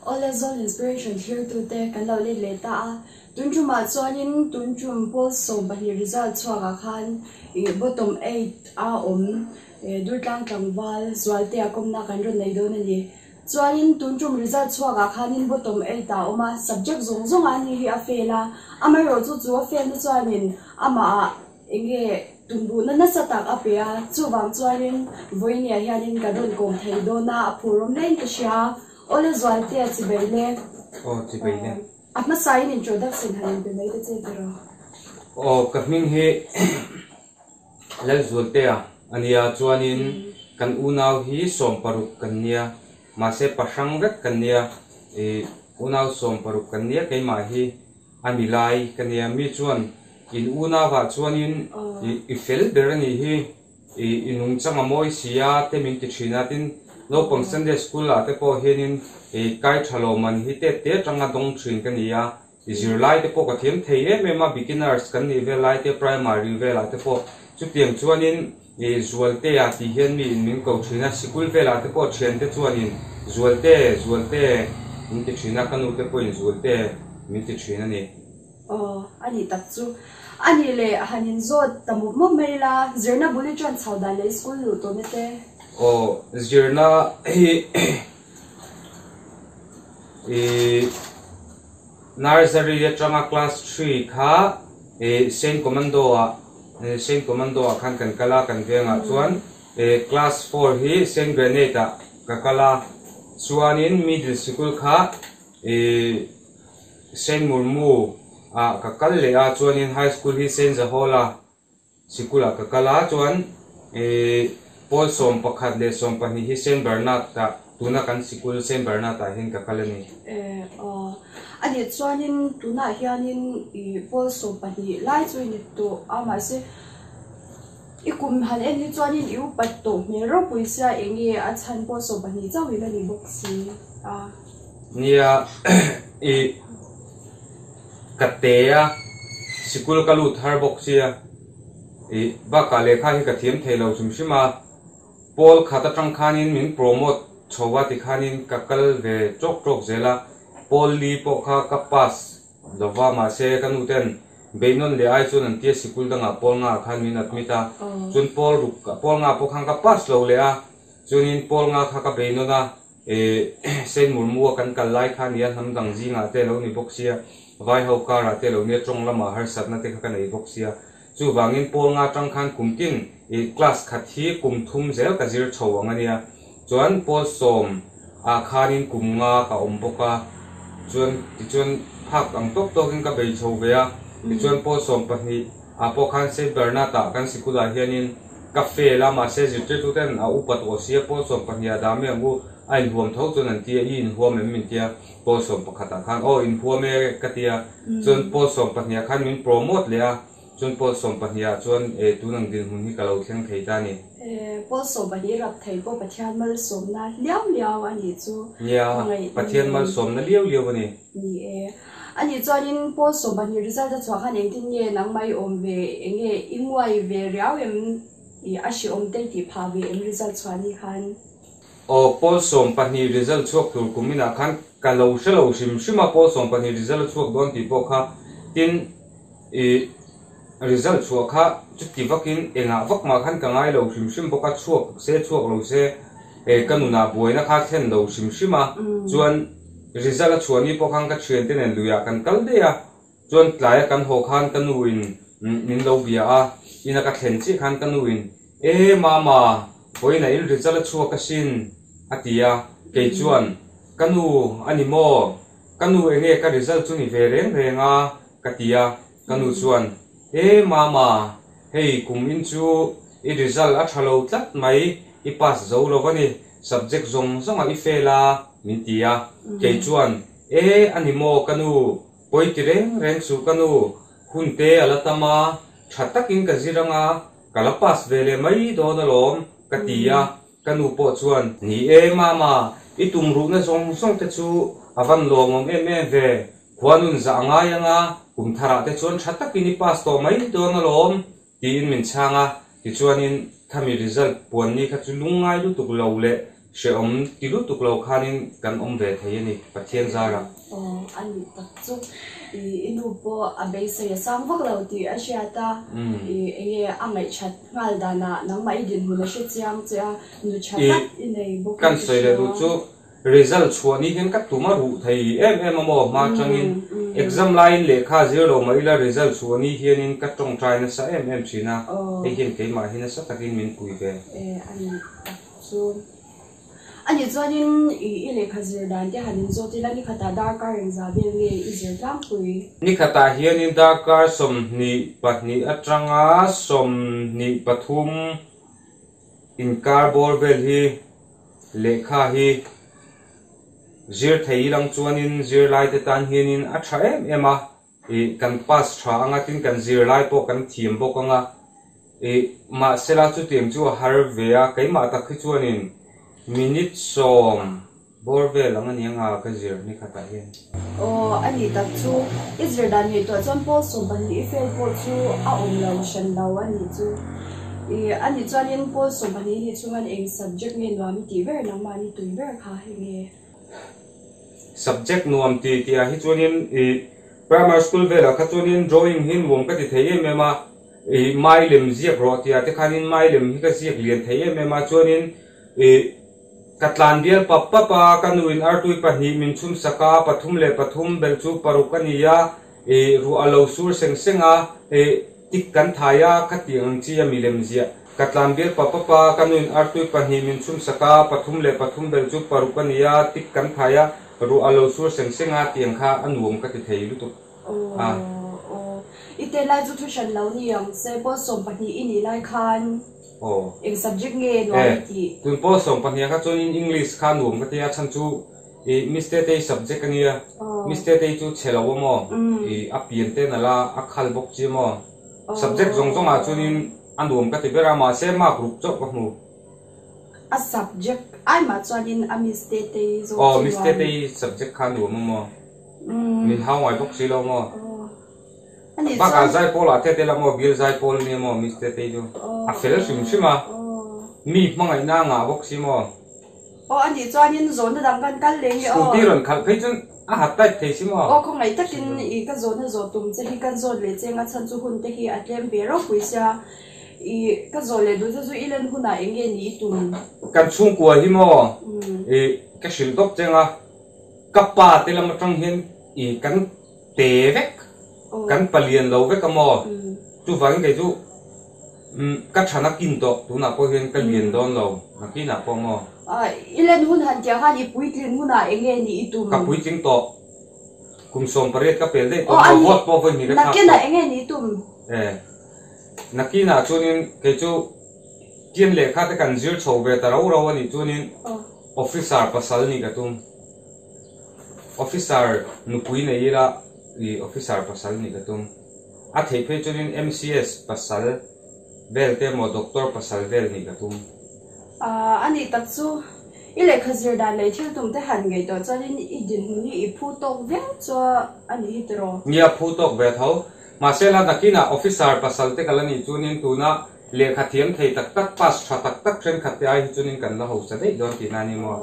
Awle Zone Inspiration thlirtute kan lo let leh ta a, tun tumah chuanin tun tum pawl 12 result chhuakah khan ih bottom eight a awm Durtlang tlangval Zualtea kawmna kan rawn nei dawn a ni. Chuanin tun tum result chhuakah khanin bottom eight ah a awm a, subject zawng zawngah ani hi a fail a, amaherawhchu chu a fail na chuanin amahah Enge tumruhna nasa tak a pe a, chuvang chuanin vawinia hianin ka rawn kawm thei dawn a, a phur awm hlein ka hria. Awle Zualtea chibai le. Aw chibai le. A hmasain introduction han inpe mai ta che tiraw? Aw ka hming hi Lalzualtea a nia, chuanin kan unau hi 16 kan nia, mahse pahrang vek kan nia, ih unau 16 kan nia keimah hi. A ni lai ka nia, mi chuan in unavah chuanin i fel ber a nih hi, i nungchang a mawi si a te min ti thin a, tin naupang Sunday School ah te pawh hianin kai tha lo man hi tet te atanga dawng thin ka ni a, i zirlai te pawh ka thiam thei em em a, beginners kan nih vel lai te primary velah te pawh chutiang chuanin I Zualtea tih hian mi in min ko thin a, sikul velah te pawh thiante chuanin Zualte, Zualte min ti thin a, ka nu te pawhin Zualte min ti thin a ni. Aw, a nih tak chu. A nih leh han inzawt ta mup mup mai ila, zirna bul i ṭan chho dan leh i school luh tawhna te? Aw, zirna hi i Nursery atanga class three kha i Saint Commando ah Saint Commando ah khan kan kal a, kan vengah chuan class four hi Saint Grenade ah ka kal a, chuanin middle sikul kha i Saint Murmu ah ka kal leh a, chuanin high school hi Saint Zahola Sikulah ka kal a, chuan ih pawl 11 leh 12 hi Saint Bernard ah, tuna kan sikul Saint Bernard ah hian ka kal a ni. Eh aw, a nih chuanin tunah hianin ih pawl 12 lai chu i ni tawh a, mahse i kum han en hi chuanin i upat tawh hmel ropui sia eng nge a chhan pawh 12 chauh in a ni bawk si a. Nia ih. Ka te a, sikul ka lut har bawk sia, ih bakah lehkha hi ka thiam thei lo hrim hrim a, pawl khat atang khanin min promote chho a tikhanin ka kal ve tawk tawk zel a, pawl li pawh kha ka pass lo va mahse ka nu ten beinawn leh ai chuan an tia sikul dangah pawl nga ah khan min admit a, chuan pawl ruk pawl nga pawh khan ka pass lo leh a, chuanin pawl nga kha ka beinawn a. Saint Murmu-a kan kal lai kha nia hnam dang zingah te lo ni bawk sia, vai ho karah te lo nia tawng lamah harsatna te kha ka nei bawk sia. Chuvangin pawl nga tang khan kum tin i class khat hi kum thum zel ka zir chho ang a nia. Chuan pawl sawm ah khanin kum nga ka awm bawk a, chuan tichuan phak ang tawk tawkin ka bei chho ve a. Tichuan pawl 12 ah pawh khan Saint Bernard-ah kan sikulah hianin Ka fail a, mahse zirtirtuten a upa tawh sia pawl 12 ah dah mai ang u, a inhuam tho chuan an tia, i inhuam em min tia, pawl 11 ah khan aw inhuam e ka tia, chuan pawl 12 ah khan min promote leh a, chuan pawl 12 ah chuan e tun ang dinhmun hi ka lo thleng thei ta a ni. E, pawl 12 rap thei pawh Pathian malsawmna liau liau a nih chu. Nia, Pathian malsawmna liau liau a ni. Ni e. A nih chuanin pawl 12 result a chhuah khan engtin nge nangmah i awm ve, enge i nguai ve riau em, i a hreawm te i tih phah ve em result chhuah ni khan? Aw, pawl 12 result chhuak tur kum inah khan ka lo hre lo hrim hrim a, pawl 12 result a chhuak dawn tih pawh kha tin i result chhuah kha chuti vakin engah vak mah khan ka ngai lo hrim hrim bawk a, chhuak se chhuak lo se ka nunah buaina kha thlen lo hrim hrim a, chuan Result a chhuah ni pawh khan ka thiante nen luiah kan kal daih a, chuan tlaia kan haw khan ka nu in min lo bia a, ina ka thlen chiah khan ka nu in E mama, vawiinah in result a chhuak asin a ti a, kei chuan Ka nu a ni maw? Ka nu enge ka result chu ni ve reng reng a? ka ti a, ka nu chuan E mama, hei kum in chu i result a tha lo tlat mai, i pass zo lo a ni, subject zawng zawngah i fail a, min ti a, kei chuan, E, a ni maw ka nu, pawi ti reng reng suh ka nu, hun te a la tam a, tha takin ka zir anga, ka la pass ve leh mai dawn alawm, ka ti a, ka nu pawh chuan, Ni e, mama, i tum ruhna zawng zawng te chu a van lawmawm em em ve, khua nun zah a ngai anga, kum tharah te chuan tha takin i pass tawh mai dawn alawm, Tiin min chhang a, tichuanin khami result puan ni kha chu lungngai lutuk lo leh Hrehawm ti lutuk lo khanin kan awm ve thei a ni, Pathian zarah. Aw, a nih tak chu. I i nu pawh a beisei a sang vak lo tih a hriat a, i enge a ngaihṭhat nghal danah nangmah i dinhmun a hre chiang che a, nu ṭha tak i nei bawk in Kan sawi leh duh chu result chhuah ni hian ka tum a ruh thei em em a maw hma aṭangin exam laiin lehkha a zir lo mah ila result chhuah ni hianin ka ṭawngṭai nasa em em ṭhin a, hei hian keimah hi nasa takin min pui ve. E, a nih tak. Chu a nih chuanin i i lehkha zir dan te han inzawt ila nikhatah darkar engzah vel nge i zir tlangpui? Nikhatah hianin darkar 22 atanga 23 inkar bawr vel hi lehkha hi zir thei ilang chuanin zirlaite tan hianin a tha em em a. Ih, kan pass tha anga tin kan zirlai pawh kan thiam bawk anga, ih, mahsela chutiang chu a har ve a, keimah tak hi chuanin minute sawm bawr vel ang a ni anga ka zir ni khatah hian. Aw, a nih tak chu, i zir dan ngaihtuah chuan pawl 12 i fail pawh chu a awm lo hran lo a nih chu. Ih, a nih chuanin pawl 12 nih chhungan eng subject nge nuam i tih ber nangmahni tui ber kha enge? Subject nuam ti tih ah hi chuanin ih primary school velah kha chuanin drawing hi nuam ka ti thei em em a, ih mai lem ziak rawh tih ah te khanin mai lem hi ka ziak lian thei em em a, chuanin ih ka tlan bial pap pap a, ka nuin artui pahnih min chhum sak a, pathum leh pathum belh chu paruk a ni a, ih ruah a lo sur seng seng a, ih tik kan thai a, khatiang ang chi a milem ziah. Ka tlan bial pap pap a, ka nuin artui pahnih min chhum sak a, pathum leh pathum belh chu paruk a ni a, tik kan thai a, ruah a lo sur seng seng a, tiang kha a nuam ka ti thei lutuk a. Aw, i te lai chu thu hran lo ni ang se, pawl 12 i nih lai khan eng subject nge nuam i tih? Tun pawl 12 ah kha chuanin English kha nuam ka ti a, chhan chu i Miss Tetei subject a nia, Miss Tetei chu chhe lo a maw, i a pian te nalh a, a khal bawk chi a maw, subject zawng zawng ah chuanin A nuam ka ti ber a, mahse mark ruk chauh ka hmu. A subject ai mah chuanin a Miss Tetei zawk chu nuam. Aw, Miss Tetei subject kha nuam a maw? Min hau ngai bawk si lo maw? Bakah zaipawl ah Tete la maw, bial zaipawl nia maw Miss Tetei chu. A fel hrim hrim a, mi hmangaihna a ngah bawk si maw? Aw, a nih chuanin zawhna dang kan kal leh nge aw. Scooty rawn khalh phei chuan a hat tight thei si maw? Aw, khawngaih takin i ka zawhna zawh tum che hi kan zawt leh cheng a chhan chu hun te hi a tlem ve ropui sia. I ka zawh leh duh te chu i len hunah eng nge ni i tum? Kan chhungkua hi maw i ka hrilh dawp cheng a, ka pa te lam atang hian i kan te vek, kan palian lo vek a maw? Chuvangin kei chu. Umm ka than a kin tawh tunah pawh hian ka lian dawn lo nakinah pawh maw? I len hun han tiang khan i puitlin hunah eng nge nih i tum? Ka puitling tawh. Kum 18 ka pel daih tawh maw? Vote pawh vawi hnih ka thlak tawh. Nakinah eng nge nih i tum? E nakinah chuanin kei chu tian lehkha te kan zir chho ve ta rau rau a nih chuanin officer pasal nih ka tum. Officer nupui nei ila i officer pasal nih ka tum. A theih phei chuanin MCS pasal vel te emaw Doctor pasal vel nih ka tum. A nih tak chu, i lehkha zir dan leh thil tum te han ngaihtuah chuanin i dinhmun hi i phu tawk viau chu a nih hi tiraw? Nia, phu tawk ve tho. Mahse la nakinah officer pasal te ka la nih chuanin tuna lehkha thiam thei tak tak, pass tha tak tak thenkhat te ai hi chuanin kan la hausa daih dawn tihna a ni maw?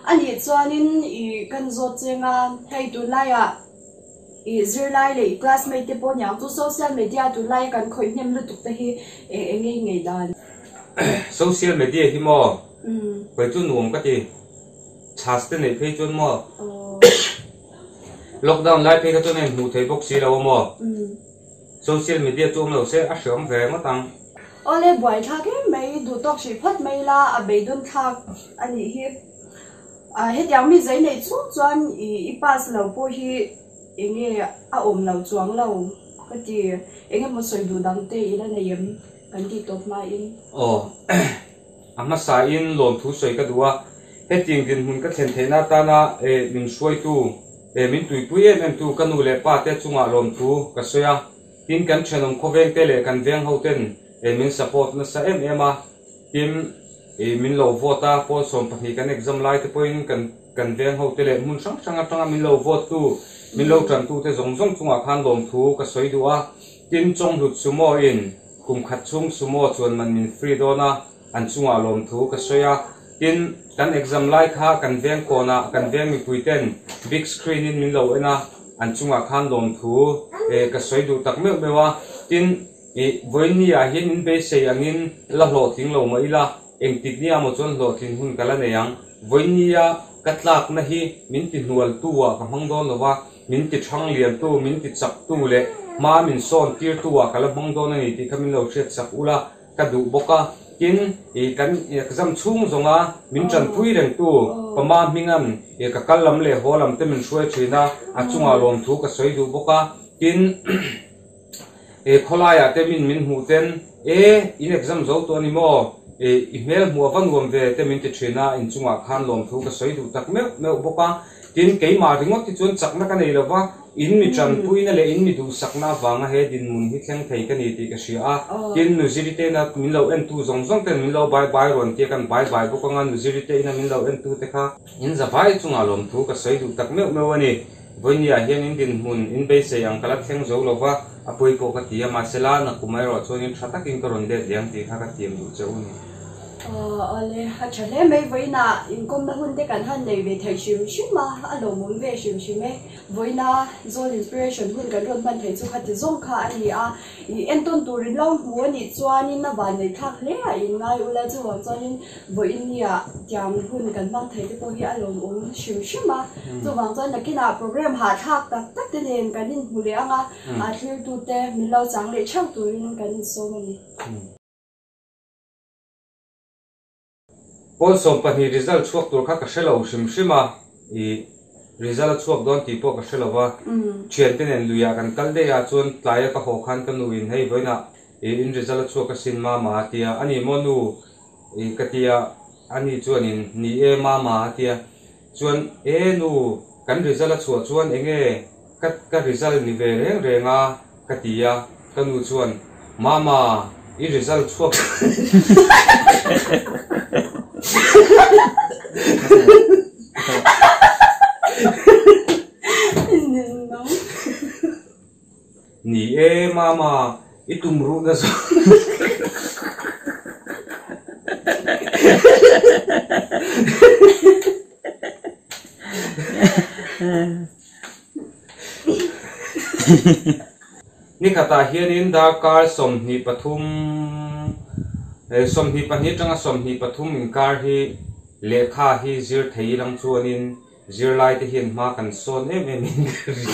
A nih chuanin i kan zawt cheng a, hei tunlaiah I zirlai leh i classmate te pawh niang chu social media tunlaia kan khawih hnem lutuk te hi eng eng nge i ngei dan? Social media hi maw kei chu nuam ka ti, chhas te neih phei chuan maw lockdown lai phei kha chuan a inhmuh thei bawk si lo a maw, social media chu awm lo se a hreawm ve ngawt ang. Awle buaithlak em mai, duhtawk hrih phawt mai la a beidawn thlak a nih hi. Hetiang mi zai neih chhung chuan i pass lo pawh hi eng nge a awm lo chuang lo ka ti. Eng emaw sawi duh dang te i la nei em kan tih tawp hmain. Aw, a hmasain lawmthu sawi ka duh a, hetiang dinhmun ka thlen theihna atana min hruaitu, min tuipui em em tu ka nu leh pa te chungah lawmthu ka sawi a, tin kan thenawm khawveng te leh kan veng ho ten min support nasa em em a. Tin, i min lo vote a, pawl 12 kan exam lai te pawhin kan kan veng ho te leh hmun hrang hrang atanga min lo vote tu, min lo tan tu te zawng zawng chungah khan lawmthu ka sawi duh a. Tin, Chawnghlut Sumo in kum khat chhung Sumo chuan man min free dawn a, an chungah lawmthu ka sawi a. Tin, kan exam lai kha kan veng kawnah kan veng mipui ten big screen in min lo en a, an chungah khan lawmthu ka sawi duh tak meuh meuh a. Tin, vawiin ah hian in beisei angin la hlawhtling lo mah ila, engtik nia maw chuan hlawhtlin hun ka la nei ang. Vawiin nia ka tlakna hi min ti hnualtu ah ka hmang dawn lo va, min ti thang liantu, min ti chaktu leh hma min sawn tirtu ah ka la hmang dawn a ni tih kha min lo hriat sak ula ka duh bawk a. Tin, ih kan exam chhung zawnga min tanpui rengtu Pama hminga'n ih ka kal lam leh haw lam te min hruai thin a, a chungah lawmthu ka sawi duh bawk a. Tin, He khawlaiah te min min hmuh ten, E, in exam zo tawh a ni maw? E, i hmel hmuh a va nuam ve te min ti thin a, inchungah khan lawmthu ka sawi duh tak meuh meuh bawk a. Tin, keimah ringawt hi chuan chakna ka nei lo va, in mi tanpuina leh in mi duhsakna avanga he dinhmun hi thleng thei ka ni tih ka hria a. Tin, Nuziri te ina min lo entu zawng zawng ten min lo bai bai rawn tia kan bai bai bawk anga Nuziri te ina min lo entu te kha in za vai chungah lawmthu ka sawi duh tak meuh meuh a ni. Vawinia hian in dinhmun in beisei ang ka la thleng zo lo va, a pawi pawh ka ti a, mahsela nakum erawh chuanin tha takin ka rawn let leh ang tih kha ka tiam duh che u ni. Awle, a tha hle mai, vawiinah inkawmna hun te kan han nei ve thei hrim hrim a, a lawmawm ve hrim hrim e. Vawiina Zawl Inspiration hun kan rawn hman theih chu khati zawng kha a ni a, i entawn turin lo hmu a nih chuanin a vanneih thlak hle a inngai ula, chuvang chuanin Vawiinnia tiang hun kan hmang thei te pawh hi a lawmawm hrim hrim a, chuvang chuan nakinah program hahthlak tak tak te nen kan inhmu leh ang a, a thlirtute min lo chang leh theuh turin kan insawm a ni. Pawl 12 result chhuak tur kha ka hre lo hrim hrim a, i result a chhuak dawn tih pawh ka hre lo va, thiante nen luiah kan kal daih a, chuan tlaia ka haw khan ka nuin hei vawiinah i in result a chhuak asin mama a ti a, ani maw nu I ka ti a, ani chuanin, Ni e mama a ti a. Chuan, E nu, kan result a chhuah chuan eng nge ka ka result ni ve reng reng a? ka ti a, ka nu chuan, Mama, i result chhuak Ni e, Mama, i tum ruhna zawk. Nikhatah hianin darkar 23, 22 atanga 23 inkar hi lehkha hi zir thei ilang chuanin Zirlai te hian hma kan sawn em em in ka ring.